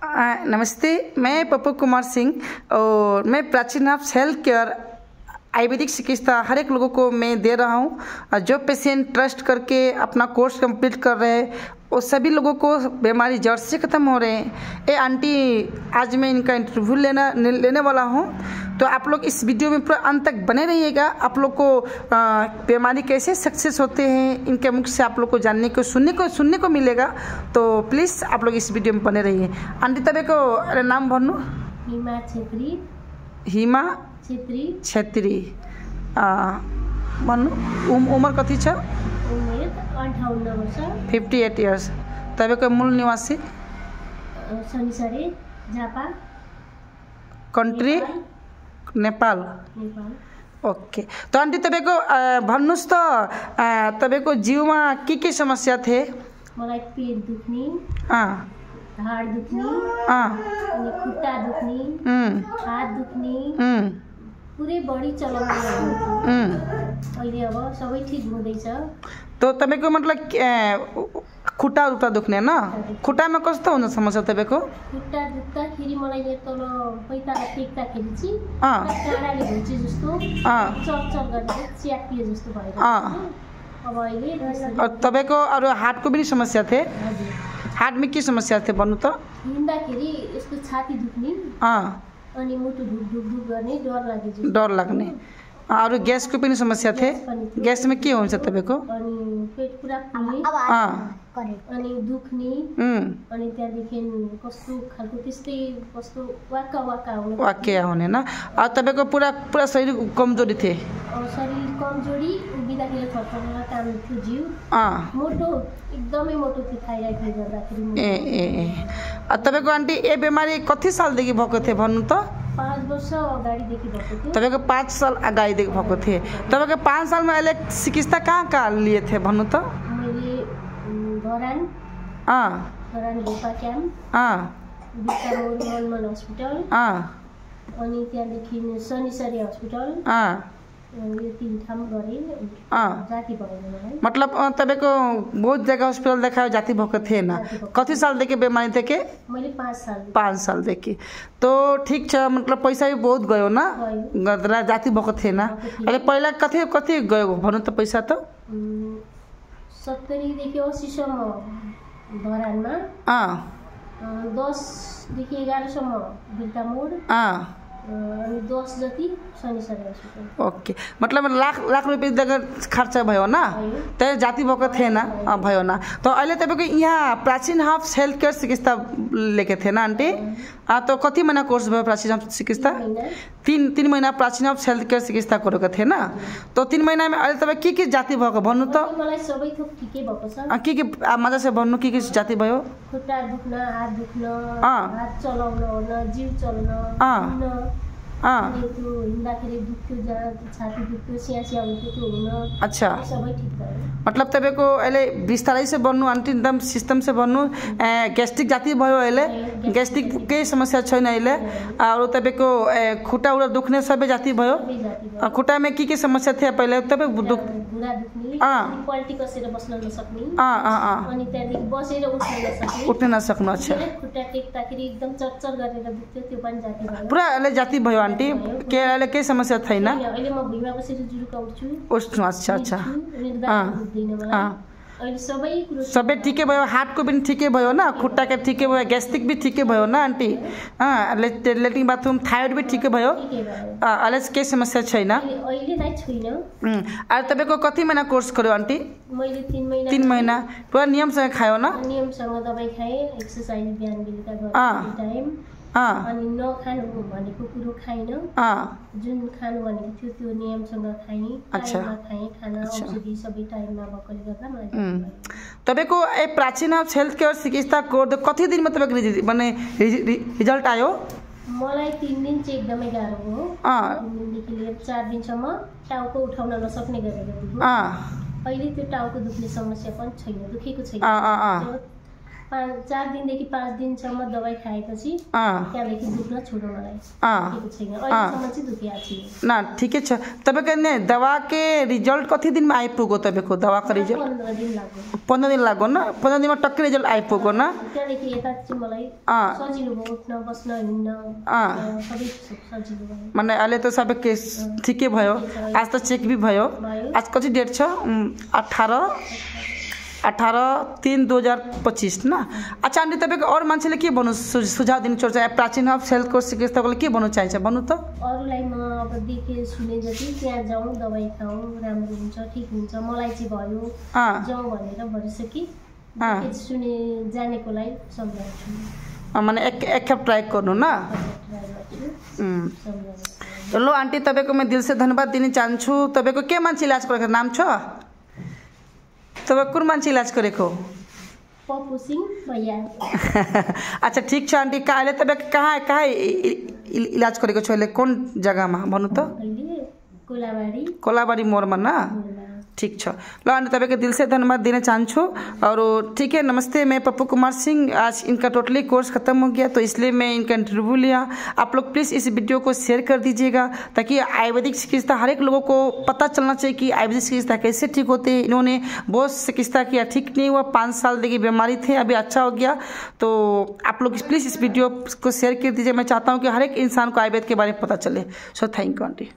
नमस्ते, मैं पप्पू कुमार सिंह और मैं प्राचीन हर्ब्स हेल्थ केयर आयुर्वेदिक चिकित्सा हर एक लोगों को मैं दे रहा हूँ। जो पेशेंट ट्रस्ट करके अपना कोर्स कंप्लीट कर रहे हैं वो सभी लोगों को बीमारी जड़ से ख़त्म हो रहे हैं। ये आंटी आज मैं इनका इंटरव्यू लेने वाला हूँ, तो आप लोग इस वीडियो में पूरा अंत तक बने रहिएगा। आप लोग को बीमारी कैसे सक्सेस होते हैं इनके मुख से आप लोग को जानने को सुनने को मिलेगा। तो प्लीज़ आप लोग इस वीडियो में बने रहिए। आंटी तपाईँको नाम भन्नु? हिमा छेत्री। हिमा छेत्री भन्नु। उमर कति छ? उमेर 58 वर्ष। 58 इयर्स। तपाईँको मूल निवासी? शनिसरे झापा। कंट्री? नेपाल। ओके। तो आंटी तपाईँको भन्नुस् त तपाईँको जिउमा के समस्या थिए? मलाई पेट दुख्ने, ढाड दुख्ने, अनि खुट्टा दुख्ने, हात दुख्ने, पुरै बडी चलाउने। अहिले अब सबै ठीक हुँदैछ। तो तपाईँको मतलब खुट्टा उता दुख्ने न? खुट्टामा कस्तो हुन्छ समस्या तपाईँको? खुट्टा दुख्दाखेरि मलाई यो तल पैताला टेक्दाखेरि चाहिँ काँडाले घुच्चे जस्तो चरचर गरेर च्यापिए जस्तो भएर अब अहिले। तपाईँको अरू हार्टको पनि समस्या थिए? हार्टमा के समस्या थियो भन्नु त? हिँड्दाखेरि यस्तो छाती दुख्ने अनि मुटु ढुक गर्ने, डर लाग्ने। अरू ग्यासको पनि समस्या थिए? ग्यासमा के हुन्छ तपाईँको? अनि पेट पुरा फुल्ने अनि दुख्ने अनि त्यहाँदेखि कस्तो खालको त्यस्तै कस्तो वाक्का हुने न? तपाईँको पुरा शरीर कमजोरी थिए? शरीर कमजोरी, उभिँदाखेरि थरथर काम थियो, जिउ मोटो, एकदमै मोटो थियो थाइराइडले गर्दाखेरि। तपाईँको आन्टी ए बिमारी कति सालदेखि भएको थियो भन्नु त? 5 वर्ष अगाडिदेखि भएको थियो। तपाईँको 5 साल अगाडिदेखि भएको थिए। तपाईँको 5 सालमा अहिले चिकित्सा कहाँ लिए थे भन्नु त? मैले धरान गोपा क्याम्प, बिकामोड मनमन हस्पिटल, अनि त्यहाँदेखि शनिसरे हस्पिटल, यो 3 ठाउँ गरेँ। जाति भएन मलाई। मतलब तपाईँको बहुत जगह हस्पिटल देखायो, जाति भएको थिएन। कति सालदेखि बिमारी थियो के? मैले 5 सालदेखि। तो ठीक छ, मतलब पैसा भी बहुत गयो न? जाति भएको थिएन। अहिले पहिला कति गयो भन्नु त पैसा त? 70 देखि 80 सम्म धरानमा, 10 देखि 11 सम्म बिकामोड, अनि 10 जति शनिसरे हस्पिटल। ओके, मतलब लाख रुपियाँ जग्गा खर्च भयो न? त्यही जाति भएको थिएन, भयो न? तो अहिले तपाईँको यहाँ प्राचीन हर्ब्स हेल्थ केयर चिकित्सा लेके थिएन आन्टी? तो कति महिना कोर्स भयो प्राचीन हर्ब्स चिकित्सा? 3 महिना प्राचीन हर्ब्स हेल्थ केयर चिकित्सा गरेको थिएन? तो 3 महिनामा अहिले तपाईँ के जाति भएको भन्नु त? मलाई सबै थोक ठिकै भएको छ। के मजा से भन्नु के जाति भयो? खुट्टा दुख्न, हात दुख्न, हात चलाउन ओर्न, जिउ चल्न, त्यो हिँड्दाखेरि दुख्थ्यो, छाती दुख्थ्यो, स्यास्या हुन्थ्यो, त्यो हुन। अच्छा, सबै ठीक भयो। मतलब तपाईँको अहिले बिस्तारै से भन्नु आन्टी, एकदम सिस्टम से भन्नु। ग्यास्ट्रिक जाति भयो अहिले? ग्यास्ट्रिक केही समस्या छैन अहिले? अरू तपाईँको खुट्टा दुख्ने सबै जाति भयो? खुट्टामा के समस्या थियो पहिला तपाईँ? पल्टी कसेर बस्न नसक्ने, अनि त्यहाँदेखि बसेर उठ्न नसक्नु। अच्छा, खुट्टा टेक्दाखेरि एकदम चरचर गरेर दुख्थ्यो, त्यो पनि जाति भयो। पुरा अहिले जाति भयो आन्टी? के अहिले केही समस्या छैन? अहिले म भुइँमा बसेर जुरुका उठ्छु। अच्छा, अहिले सबै ठिकै भयो। हार्टको पनि ठिकै भयो न? खुट्टाको ठिकै भयो, ग्यास्ट्रिक भी ठिकै भयो न आन्टी? लेट्रिन बाथरुम, थाइरोइड भी ठिकै भयो? अहिले केही समस्या छैन? अहिले तपाईँको कति महिना कोर्स गर्यो आन्टी? मैले 3 महिना पुरा नियमसँग खायो न? नियमसँग दबाई खाएँ, एक्सर्साइज बिहान बेलुका गरेँ टाइम, अनि नखानु भनेको कुरो खाइन, जुन खानु भनेको थियो त्यो नियमसँग खाएँ, टाइममा खाएँ, खाना औषधि सबै टाइममा भएकोले गर्दा मलाई। तपाईँको प्राचीन हर्ब्स हेल्थ केयर चिकित्सा गर्दा कति दिनमा तपाईँको माने रिजल्ट आयो? मलाई 3 दिन चाहिँ एकदमै गाह्रो हो। 3 दिनदेखि लिएर 4 दिनसम्म टाउको उठाउन नसक्ने गरेर दुख्यो। अहिले त्यो टाउको दुख्ने समस्या पनि छैन, दुखेको छैन। 4 दिनदेखि 5 दिनसम्म दबाई खाएपछि त्यहाँदेखि दुख्न छोड्यो मलाई अहिलेसम्म चाहिँ दुखिया थियो ना ठिकै छ तपाईको ने दवा के रिजल्ट कति दिन में आइपुग्यो तपाईको दवा का रिजल्ट 15 दिन लाग्यो न 15 दिन में टक्कै रिजल्ट आइपुग्यो न त्यहाँदेखि यता चाहिँ मलाई सजिलो भयो उठ्न बस्न हिँड्न सबै सजिलो भयो माने अहिले त सबै केस ठिकै भयो आज त चेक भी भयो आज कति डेट छ 18/3/2025 ना अच्छा आन्टी तपाईको और मान्छेले के भन्नु सुझाव दिनु चाहन्छ प्राचीन अफ हेल्थ कोर्स चिकित्सकले के भन्नु चाहन्छ भन्नु त अरूलाई म अब देखे सुने जति त्यहाँ जाउँ दबाई खाऊ राम्रो हुन्छ ठीक हुन्छ मलाई चाहिँ भयो जाउँ भनेर भनिसके सुने जानेकोलाई सम्झाउँछु माने एक खेप ट्राई गर्नु न लो आंटी तपाईको मैं दिल से धन्यवाद दिन चाहन्छु तपाईको के मान्छे इलाज गरेको नाम छ तपाईको कुन मान्छे इलाज गरेको पप्पू सिंह भैया अच्छा ठीक छ आंटी काले तपाईको कहाँ इलाज गरेको छ अहिले कुन जग्गामा भन्नु त कोलाबारी मोडमा ना ठीक छ ल आंटी तपाईको दिल से धन्यवाद देना चाहूँ और ठीक है नमस्ते मैं पप्पू कुमार सिंह आज इनका टोटली कोर्स खत्म हो गया तो इसलिए मैं इनका इंटरव्यू लिया आप लोग प्लीज़ इस वीडियो को शेयर कर दीजिएगा ताकि आयुर्वेदिक चिकित्सा हर एक लोगों को पता चलना चाहिए कि आयुर्वेदिक चिकित्सा कैसे ठीक होते हैं इन्होंने बहुत चिकित्सा किया ठीक नहीं हुआ 5 साल की बीमारी थे अभी अच्छा हो गया तो आप लोग प्लीज़ इस वीडियो को शेयर कर दीजिए मैं चाहता हूँ कि हर एक इंसान को आयुर्वेद के बारे में पता चले सो थैंक यू आंटी